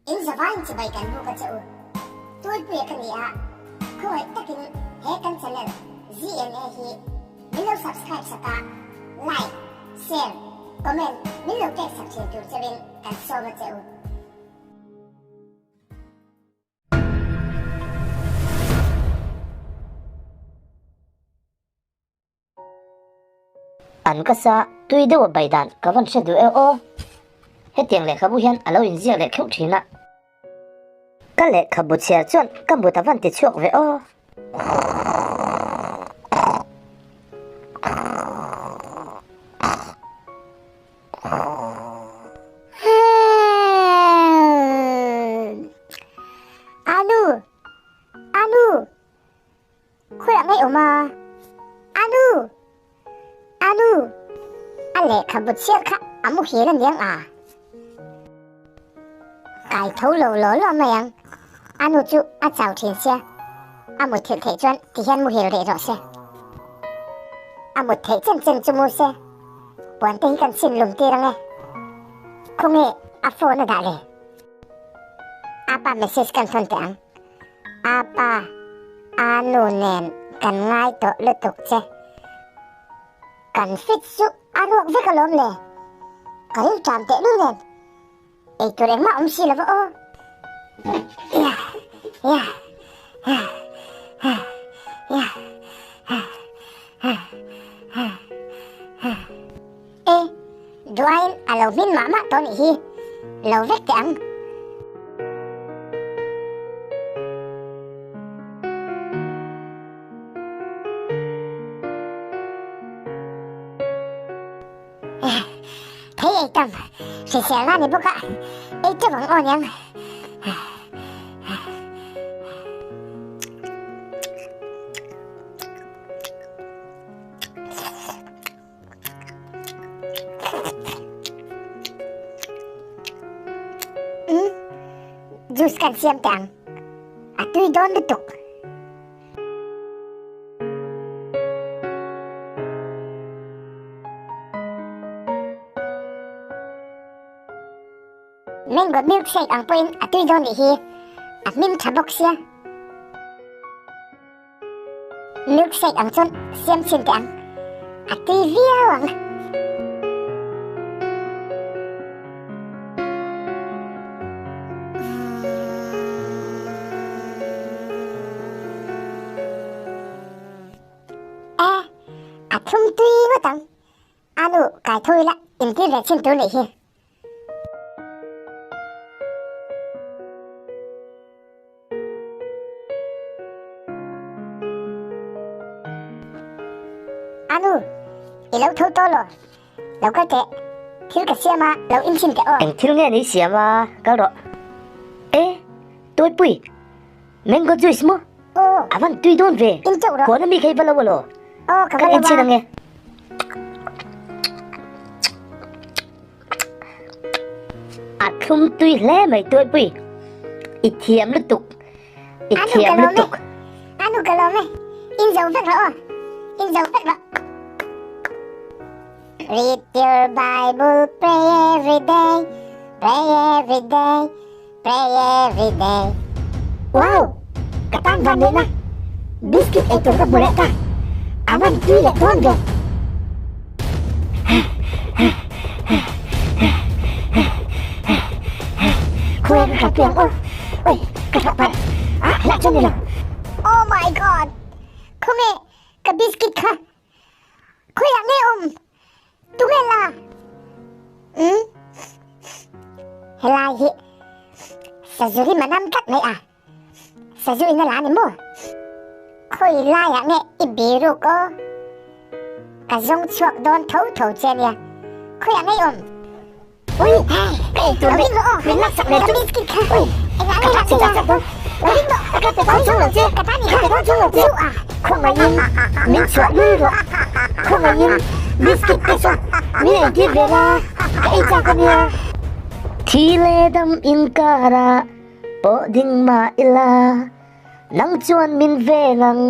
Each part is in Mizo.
In zavaiin chibai kan buk a che u. Tuipuia ka ni a, khawngaih takin he kan channel ZNA hi min lo subscribe sak a, like, share, comment min lo pek sak thin tur cheuin kan sawm a che u. An ka sa tui deuh a bai dan ka van hre duh e aw. Hetiang lehkhabu hian a lo inziak leh kheuh thin a. Ka lehkhabu chhiar chuan ka mut a van ti chhuak ve aw. Anu! Anu! Khawiah ngei awm a? Anu! Anu! A lehkhabu chhiar kha a muhil a niang a? Kai tho lo law law mai ang. Anu chu a chau thin sia, a mut thilh theih chuan ti hian muhil rih rawh se. A mut theih chen chen chu mu se, puan te hi kan chhin lum tir ang e. Khawnge a phone a dah le? Apa message kan thawn teh ang. Apa, Anu nen kan ngai tawh lutuk che. Kan fit chu a ruak vek alawm le. Ka rilṭam tehlul nen. Eitur engmah awm si lova aw. Ya, ya, ha, ha, ya, ha, ha, ha, ha. E, duain a lo hmin mah mah tawh nih hi. Lo vek teh ang. Thei ei tam, hrisel na ni bawk a, ei teuh ang aw niang. Umm, juice kan siam teh ang, a tui dawn lutuk. Mango milkshake ang pawhin a tui dawn nih hi, a hming tha bawk sia. Milkshake ang chuan siam chhin teh ang, a tui viau ang. E, a thlum tui ngawt ang. A nu kai tho ila intir ve chhin tur nih hi. A nu, i lo tho tawh lo. Lo kal teh. Thil ka siam a, lo inchhin teh aw. Eng thil nge ni siam a, kal rawh. E, Tuaipui, mango juice maw? Aw. A van tui dawn ve. In chauh rawh. Huan a mi kha i va lo alaw? Aw, ka va Ka lo a. inchhin ang e. A thlum tui hle mai Tuaipui. I thiam lutuk. I thiam lutuk. Anu ka lawm e. In zo vek rawh aw. In zo vek rawh. Read your Bible, pray every day, pray every day, pray every day. Wow! Ka tan van lehna. Biscuit ei tur ka hmu leh ta. A van tui leh dawn ve. Khawi ka kal piang aw. Oi, ka hlauh palh. Ah, helai chuan ni lo. Oh my God! Khawnge ka biscuit kha? Khawiah nge awm? Tunge la? Umm? Helai hi Sazuri manam tlat mai a. Sazu in a la ni maw? Khawi laiah nge i biruk aw? Ka zawng chhuak dawn tho tho che nia. Khawiah nge i awm? Ui, ka ei tur leh min lak sak leh chu. Ui, ka thak chhin chak chak dawn. Ka pe dawn chung lo che, ka pe dawn chung lo che. Khawngaihin min chhuah lul rawh. Khawngaihin biscuit te chu min ei tir ve la, ka ei chak a nia. Thi leh dam inkara pawh ding mah ila, nang chuan min veng ang.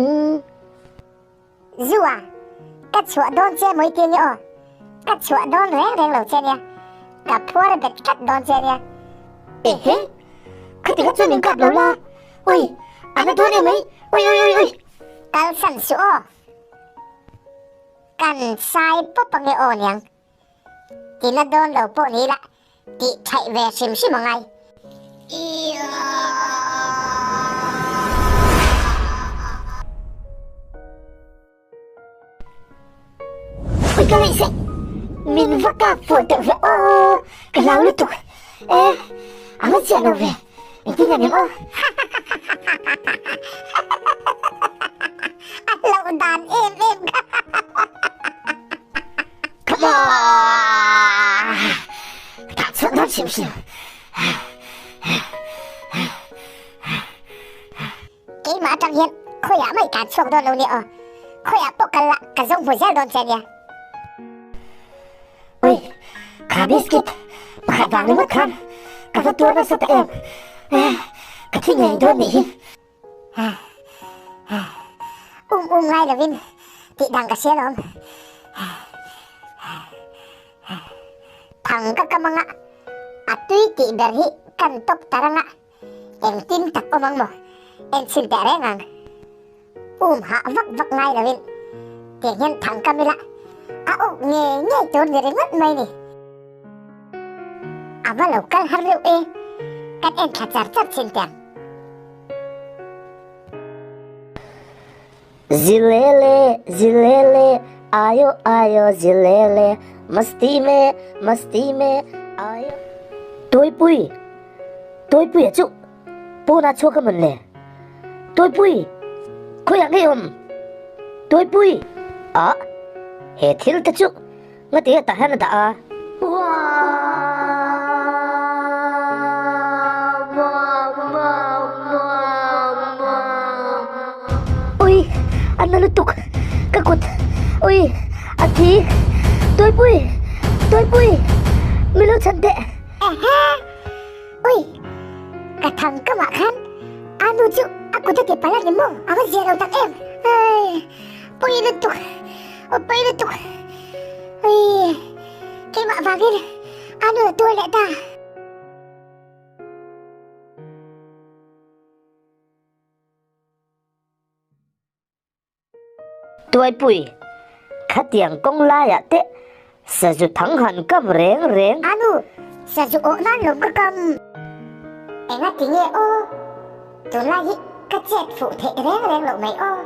Zua, ka chhuah dawn che mawi tir nia aw. Ka chhuah dawn reng reng lo che nia. Ka phuar bet tlat dawn che nia. Ehe! Khati kha chuan min kap lo la. Ui, a na dawn em mai. Ui ui ui ui. Kal san suh aw. Kan sai pawp ange aw niang. Ti na dawn lo pawh ni la tih thaih ve hrim hrim angai. Ui ka ngaih seh min va kap fuh deuh ve aw ka hlau lutuk e a va chiah lo ve engtin nge nim aw. A hlauh dan em em kha. Come on! Tah chhuak dawn hrim hrim. Keimah atang hian khawiah mai tan chhuak dawn lo nia aw. Khawiah pawh kal la ka zo hmu zel dawn che nia. Ui, kha biscuit pakhat vang ringawt khan ka va tuar nasa ta em. Ka thi ngei dawn nih hi. Um um ngai lovin tih dang ka hria lawm. Thang ka kam anga a tui tih ber hi kan tawp ta rang a, engtin tak awm ang maw en chhin teh reng ang. Um hah vak vak ngai lovin tiang hian thang kam ila a uk ngei ngei tur ni ringawt mai ni. A va lo kal har reuh e, kan en thla char char chhin teh ang. Zilele zilele ayo ayo zilele masti me masti me ayo Tuipui Tuipui a chu pawn ah chhuak a mawn le Tuipui khawiah ngei awm Tuipui ah he thil te chu Ngati he tah hian a dah a. Ui, a na lutuk ka kut. Ui, a thi. Tuipui, Tuipui, min lo chhan teh. Ehe, ui, ka thang ka mah khan a nu chu a kut a ti palh a ni maw? A va zia lo tak em. Ai, pawi lutuk, aw pawi lutuk. Ui, keimah vangin a nu a tuar leh ta. Tuaipui, khatiang kawng laiah te sazu thang han kam reng reng. A nu, sazu awh nan lawm ka kam. Enga ti nge aw? Tunlai hi ka chet fuh theih reng reng loh mai aw.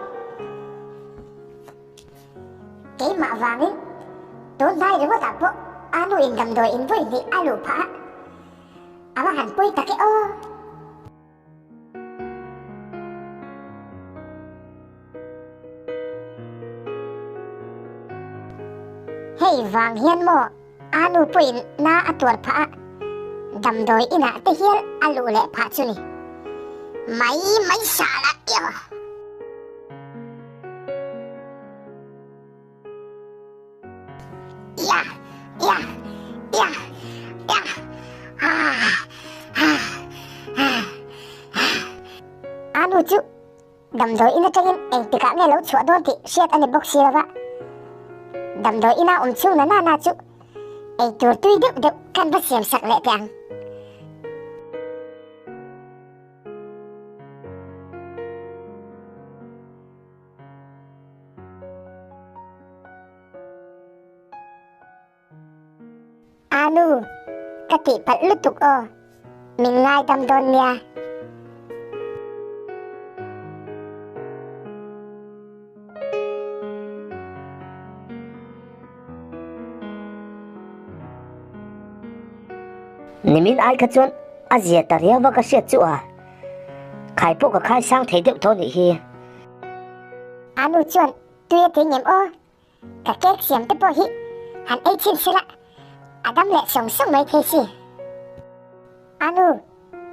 Keimah vangin tun hnai ringawtah pawh a nu in damdawi in vawi hnih a luh phah a, a va han pawi tak e aw. Hei vang hian maw a nu pawhin na a tuar phah a, damdawi inah te hial a luh leh phah chu ni. Mai mai sa la io. Ia ia ia ia ah ah ah ah. A nu chu damdawi in atangin engtikah nge lo chhuah dawn tih hriat a ni bawk si lova. Damdawi ina awm chhung na na chu eitur tui deuh deuh kan va siam sak leh teh ang. Anu, ka tihpalh lutuk aw, min ngaidam dawn nia. Nimin ai kha chuan a zia ta riau va ka hriat chu a, khai pawh ka khai sang thei deuh tho nih hi. A nu chuan tui a ti ngem aw, ka cake siam te pawh hi han ei chhin sela a dam leh sawng sawng mai thei si. A nu,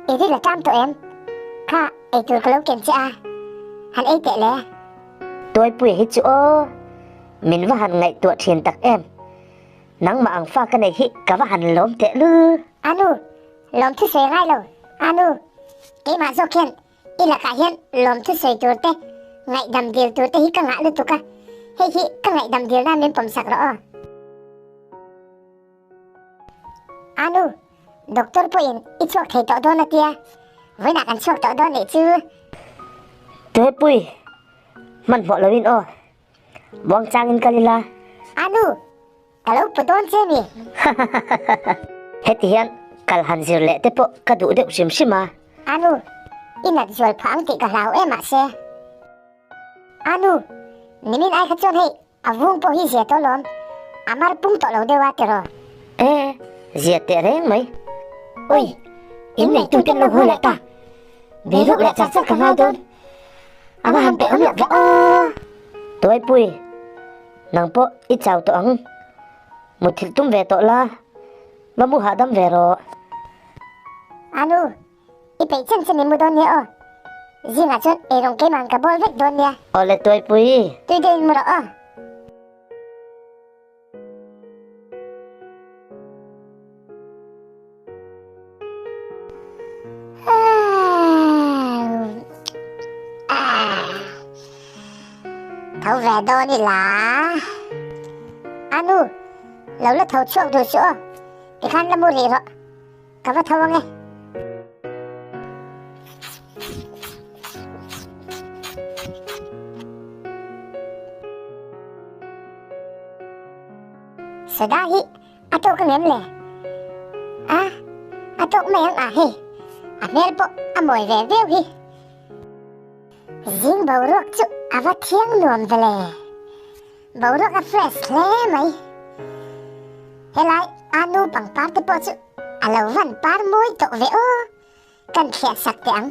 i ril a tlam tawh em? Kha ei tur ka lo ken che a, han ei teh le. Tuaipui hi chu aw, min va han ngaihtuah thin tak em. Nangmah ang fa ka nei hi ka va han lawm teh lu. A nu, lawm thusawi ngai lo. A nu, keimah zawk hian I lakah hian lawmthu sawi tur te, ngaihdam dil tur te hi ka ngah lutuk a, hei hi ka ngaihdam dil nan min pawmsak rawh aw. Anu, doctor pawhin i chhuak thei tawh dawn a tia, Vawiinah kan chhuak tawh dawn nih chu. Tuaipui, hmanhmawh loin aw. Muangchangin kal ila. Anu, ka lo pu dawn che mi. Heti hian kal han zir leh te pawh ka duh deuh hrim hrim a. Anu, i nat zual phah ang tih ka hlau em mahse. Anu, nimin ai kha chuan hei A vung pawh hi zia tawh lawm, a mar pung tawh lo deuh a tiraw? E, zia teh reng mai. Ui, in neitu ten lo haw leh ta. Biruk leh char char ka ngai dawn. A va han pe awm loh ve aw. Tuaipui, nang pawh i chau tawh ang. Muthilh tum ve tawh la, va mu hahdam ve rawh. Anu, I peih chen chen i mu dawn nia aw. Zingah chuan eirawng keimah ka bawl vek dawn nia. Awle Tuaipui. Tui deuh in mu rawh aw. Tho ve dawn ila. Anu, lo la tho chhuak duh suh aw. Tikhan la mu rih rawh. Ka va tho ang e. Sada hi a tawk ang em le? A, a tawk mai ang a hei. A hmel pawh a mawi ve viau hi. Zing boruak chu a va thiang nuam ve le. Boruak a fresh hle mai. Helai Anu pangpar te pawh chu a lo van par mawi tawh ve aw. Kan thliah sak teh ang.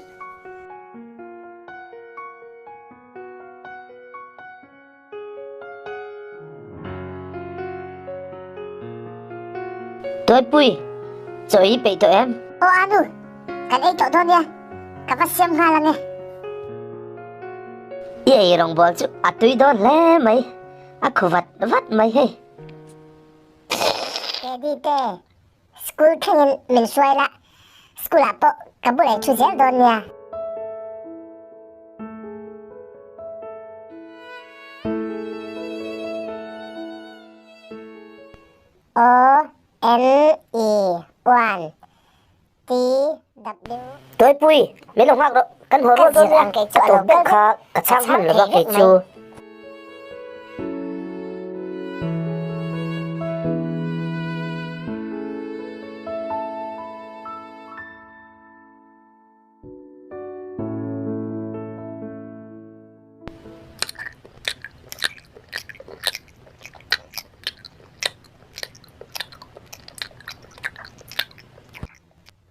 Tuaipui, chaw i peih tawh em? Aw Anu, kan ei tawh dawn nia, ka va siam nghal ang e. I ei rawngbawl chu a tui dawn hle mai, a khu vat vat mai hei. Teddy te, school thlengin min hruai la, school ah pawh ka bulah i thu zel dawn nia. O N E 1 T W. Tuaipui, min lo nghak rawh, kan haw rual dawn nia, a tawp ber kha ka chhang hman lo va kei chu.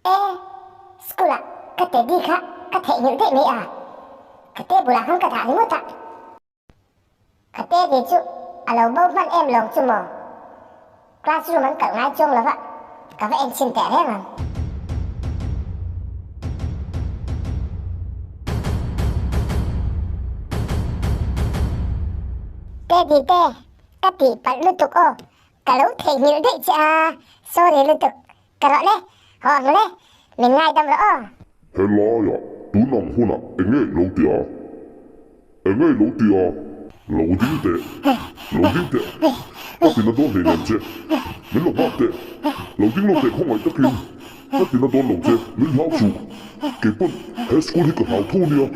E, school ah ka teddy kha ka theihnghilh daih mai a, ka table ah khan ka dah ringawt a. Ka teddy chu a lo bo hman em lawng chu maw? Classroom an kalh ngai chuang lova, ka va en chhin teh reng ang. Teddy te, ka tihpalh lutuk aw, ka lo theihnghilh daih che a, sorry lutuk. Ka rawh le, haw ang le, min ngaidam rawh aw. Helaiah tun ang hunah enge i lo ti a? Enge i lo ti a? Lo ding teh, lo ding teh, ka tina dawn hlei nen che, min lo nghak teh, lo ding lo teh khawngaih takin, ka tina dawn lo che, min hlau suh, kei pawn he school hi ka hlau tho nia,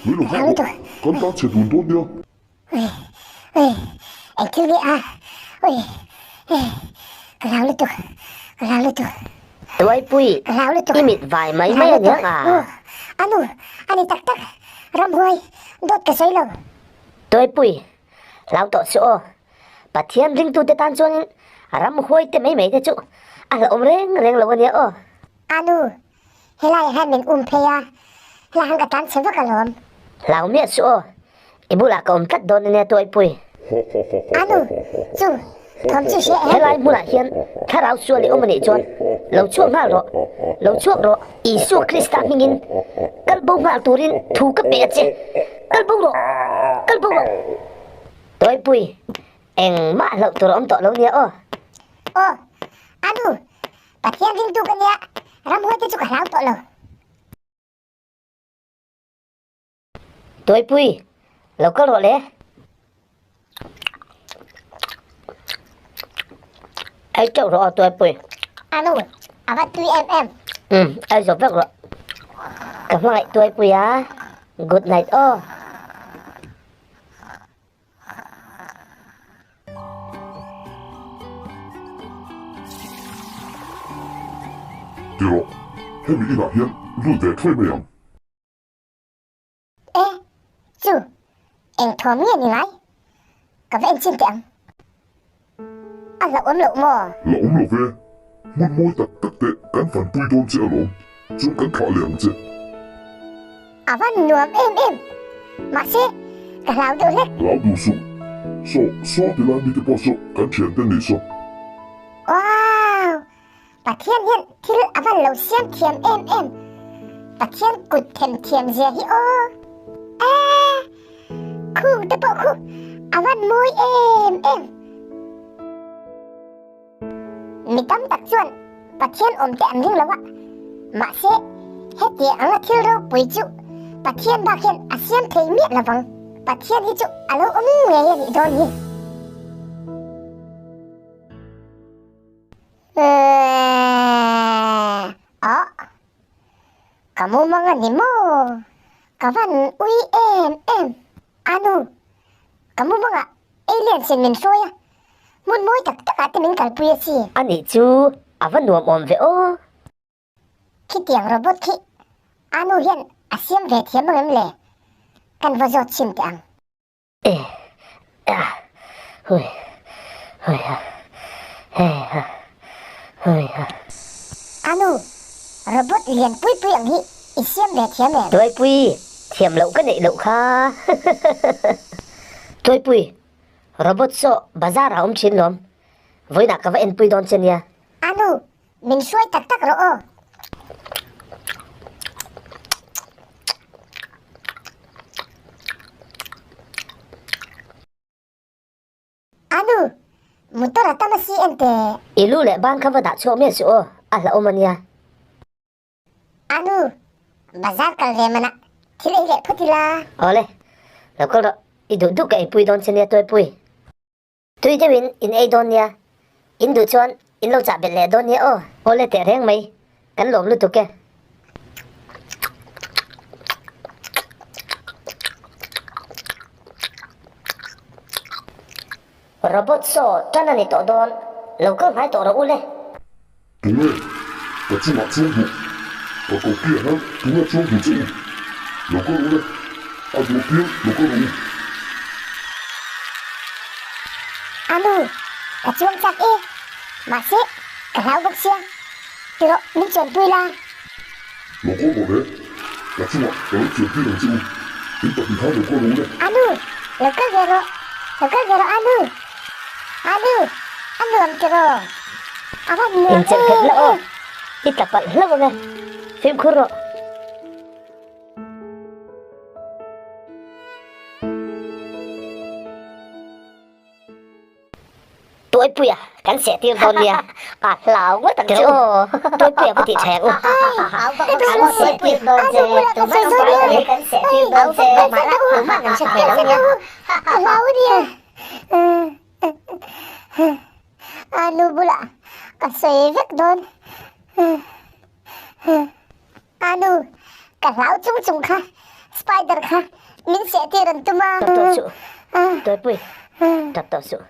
min lo nghak rawh, kan tan chhe dun dawn nia. Ui ui eng thil nge a ui ui ka hlau lutuk ka hlau lutuk Tuaipui ka hlau lutuk i mit vai mai mai a niang a. Anu ani tak tak ramhuai dawt ka sawi lo. Tuaipui hlau tawh suh aw Pathian ringtute tan chuanin ramhuai te mai mai te chu a hlauhawm reng reng lo ania aw. Anu Helai hian min um phei a, helai hian ka tlan chhe vak alawm. Hlau miah suh aw, i bulah ka awm tlat dawn ania Tuaipui. Anu, chu, thawm chu hria em? Helai hmunah hian thlarau sual i awm anih chuan lo chhuak nghal rawh, lo chhuak rawh, Isua Krista hmingin kal bo nghal turin thu ka pe a che, kal bo rawh, kal bo rawh. Tuaipui, engmah hlauh tur a awm tawh lo nia aw. Aw, Anu, Pathian ringtu ka nia, ramhuai te chu ka hlau tawh lo. Tuaipui, lo kal rawh le. Ei teuh rawh aw Tuaipui. Anu, a va tui em em. Umm, ei zawp vek rawh. Ka hmangaih tuaipui a, good night aw. Ti rawh, hemi inah hian lut ve thuai mai ang. E, chu, eng thawm nge ni ngai? Ka va enchhin teh ang. A hlauhawm loh maw? Hlauhawm lo ve, hmun mawi tak tak teh kan fanpui dawn che alawm, chuan kan thlah leh ang che. A van nuam em em, mahse ka hlau deuh hlek. Hlau duh suh, saw, saw ti lai mite pawh saw kan thiante nih saw. Wow! Pathian hian thil a van lo siam thiam em em, Pathian kut them thiam zia hi aw. Eeh! Khung te pawh khu a van mawi em em. Mi tam tak chuan Pathian awm te an ring lo a, mahse hetiang anga thil ropui chu Pathian bak hian a siam thei miah lovang. Pathian hi chu a lo awm ngei a nih dawn hi. Awh, ka mumang a ni maw? Ka van ui em em. Anu, ka mumangah aliens in min hruai a, hmun mawi tak takah te min kalpui a si. A nih chu a va nuam awm ve aw. Khitiang robot khi Anu hian a siam ve thiam ang em le? Kan va zawt chhin teh ang. Anu, robot lian pui pui ang hi i siam ve thiam em? Tuaipui, thiam loh ka neih loh kha. Tuaipui, robot saw bazar ah awm thin lawm. Vawiinah ka va enpui dawn che nia. Anu, Min hruai tak tak rawh aw. Anu, motor a tam a si en teh. I lu leh ban kha va dah chhuak miah suh aw, a hlauhawm a nia. Anu, bazar kal ve manah thil ei leh phawt ila. Awle, lo kal rawh, i duh duh ka eipui dawn che nia Tuaipui. Tui deuhin in ei dawn nia, in duh chuan in lo chah belh leh dawn nia aw. Awle teh reng mai, kan lawm lutuk e. Robot saw tan a ni tawh dawn, lo kal hnai tawh rawh u le. Tunge ka chungah chuang duh? Ka ko piah hian tunge chuang duh che u? Lo kal rawh le, a duh apiang lo kal rawh u. Anu, ka chuang chak e, mahse ka hlau bawk sia, tirawh min chuanpui la. Lo kal rawh le, ka chungah ka lo chuantir ang che u, in pahnih khan lo kal rawh u le. Anu, lo kal ve rawh, lo kal ve rawh Anu, Anu, a nuam tiraw? A va nuam In chelh nghet la aw, em! I tla palh hlauh ang e, fimkhur rawh. Tuaipuia kan seh tir dawn nia, ka hlau ngawt ang che u. Tuaipuia va tih tha ang u. Kan seh tir dawn che, tumah kan seh tir dawn che, tumah kan hre thei lo nia. Ka hlau ania. A nu bulah ka sawi vek dawn. A nu, ka hlau chung chung kha spider kha min seh tir an tum a. Tap tawh suh, Tuaipui, tap tawh suh.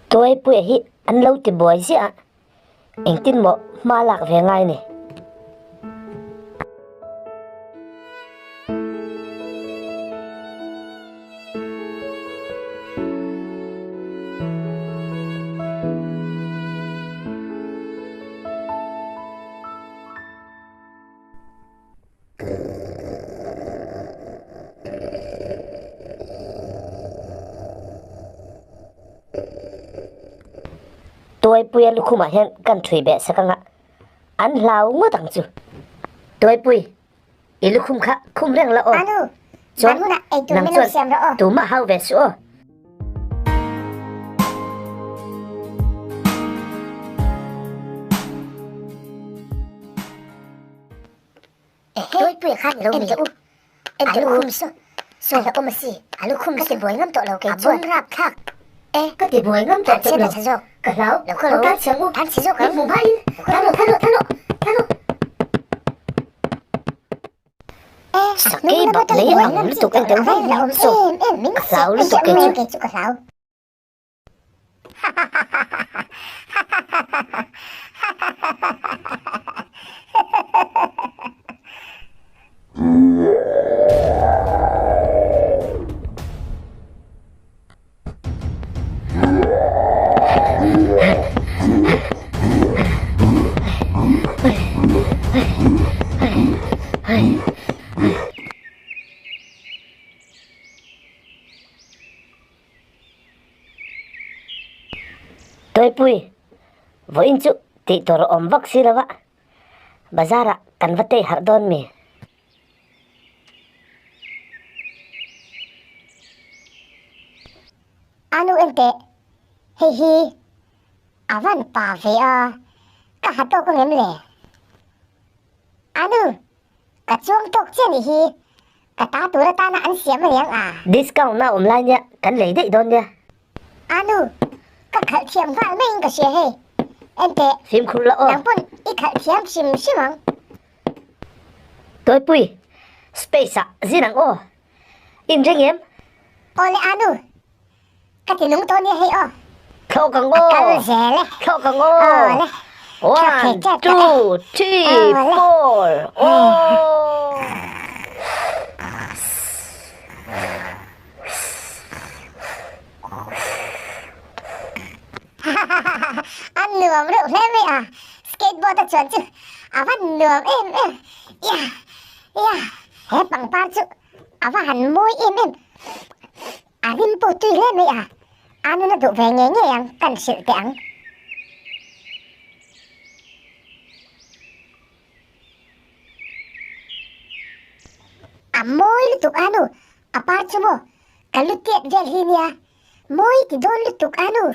Tuaipuia hi an lo ti buai ziah a, engtin maw hma lak ve ngai ni. Tuaipuia lukhumah hian kan thui beh sak anga an hlau ngawt ang chu. Tuaipui, i lukhum kha khum reng la aw. Anu, Chuan, ban hunah eitur nang min lo chuan siam rawh aw. tumah hau ve suh aw. Tuaipui khan lo mi u. A lukhum saw saw la awm a si. A lukhum ka ti buai ngam tawh lo kei chuan. A bawm rap thlak. E ka ti buai ngam tawh tawh lo. Ka hlau. Lo ka lo. Tan chhe ang u. Tan chhe zawk ang. Hmu hmain. Tan rawh, tan rawh, tan rawh, tan rawh. Sakei bak lei ang lutuk en teh saw ka hlau lutuk kei chu. Tuaipui, vawiin chu tih tur a awm vak si lo a, bazar ah kan va tei harh dawn mi? A nu en teh, hei hi a van pa ve a, ka ha tawk ang em le? A nu, ka chuang tawk chiah nih hi, ka ta tur atana an siam aniang a. Discount na awm lai nia, kan lei daih dawn nia. A nu, ka khalh thiam nghal maiin ka hria hei, en teh. Fimkhur la aw. Nang pawn i khalh thiam hrim hrim ang. Tawipui, space ah zin ang aw. In reng em? Aw le Anu, ka ti nung tawh nia hei aw. Thlawk ang aw. A kal zel e. Thlawk ang aw. Aw le. One, two, three, four, aw. A nuam reuh hle mai a, skateboard a chuan chu a va nuam em em. Ia, ia, he pangpar chu a va han mawi em em. A rim pawh tui hle mai a, a nuna duh ve ngei ngei ang kan hrilh teh ang. A mawi lutuk a nu, a par chu maw ka lu tiat vel hi nia. Mawi ti dawn lutuk a nu.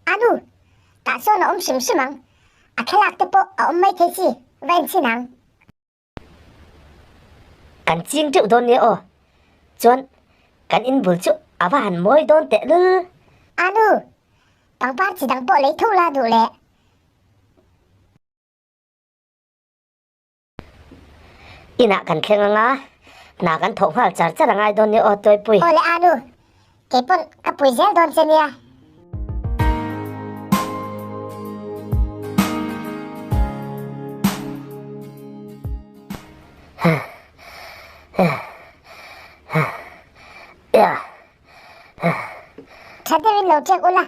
A nu, tah sawn a awm hrim hrim ang. A thlalak te pawh a awm mai thei chi, va en chhin ang. Kan ching teuh dawn nia aw. Chuan kan in bul chu a va han mawi dawn teh lul. A nu, pangpar chi dang pawh lei tho la duh leh. Inah kan thleng anga, hna kan thawh nghal char char angai dawn nia aw Tuaipui. Aw le Anu, kei pawn ka pui zel dawn che nia. Tha deuhin lo check ula,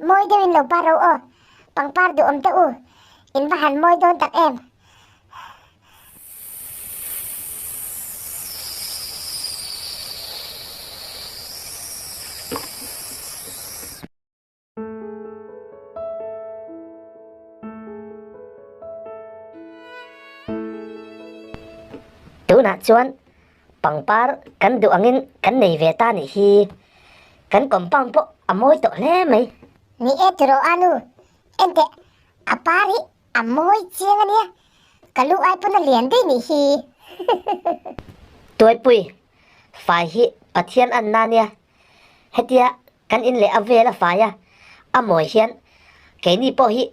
mawi deuhin lo par ro aw, pangpar duhawm te u, in va han mawi dawn tak em. Tunah chuan pangpar kan duh angin kan nei ve ta nih hi. Kan compound pawh a mawi tawh hle mai. Ni e tiraw a nu, enteh a par hi a mawi chiang a nia, ka lu ai pawn a lian daih nih hi. Tuaipui, fai hi Pathian anna nia, Hetia kan in leh a vel a fai a, a mawi hian keini pawh hi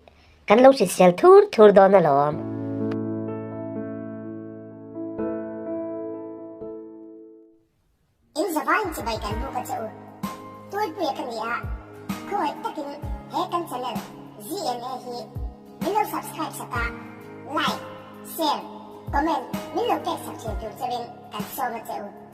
kan lo hrisel thur thur dawn alawm. In zavaiin chibai kan buk a che u. Tualpuia ka ni a, khawngaih takin he kan channel ZNA hi min lo subscribe sak a, like, share, comment min lo pek sak thin tur cheuhin kan sawm a che u.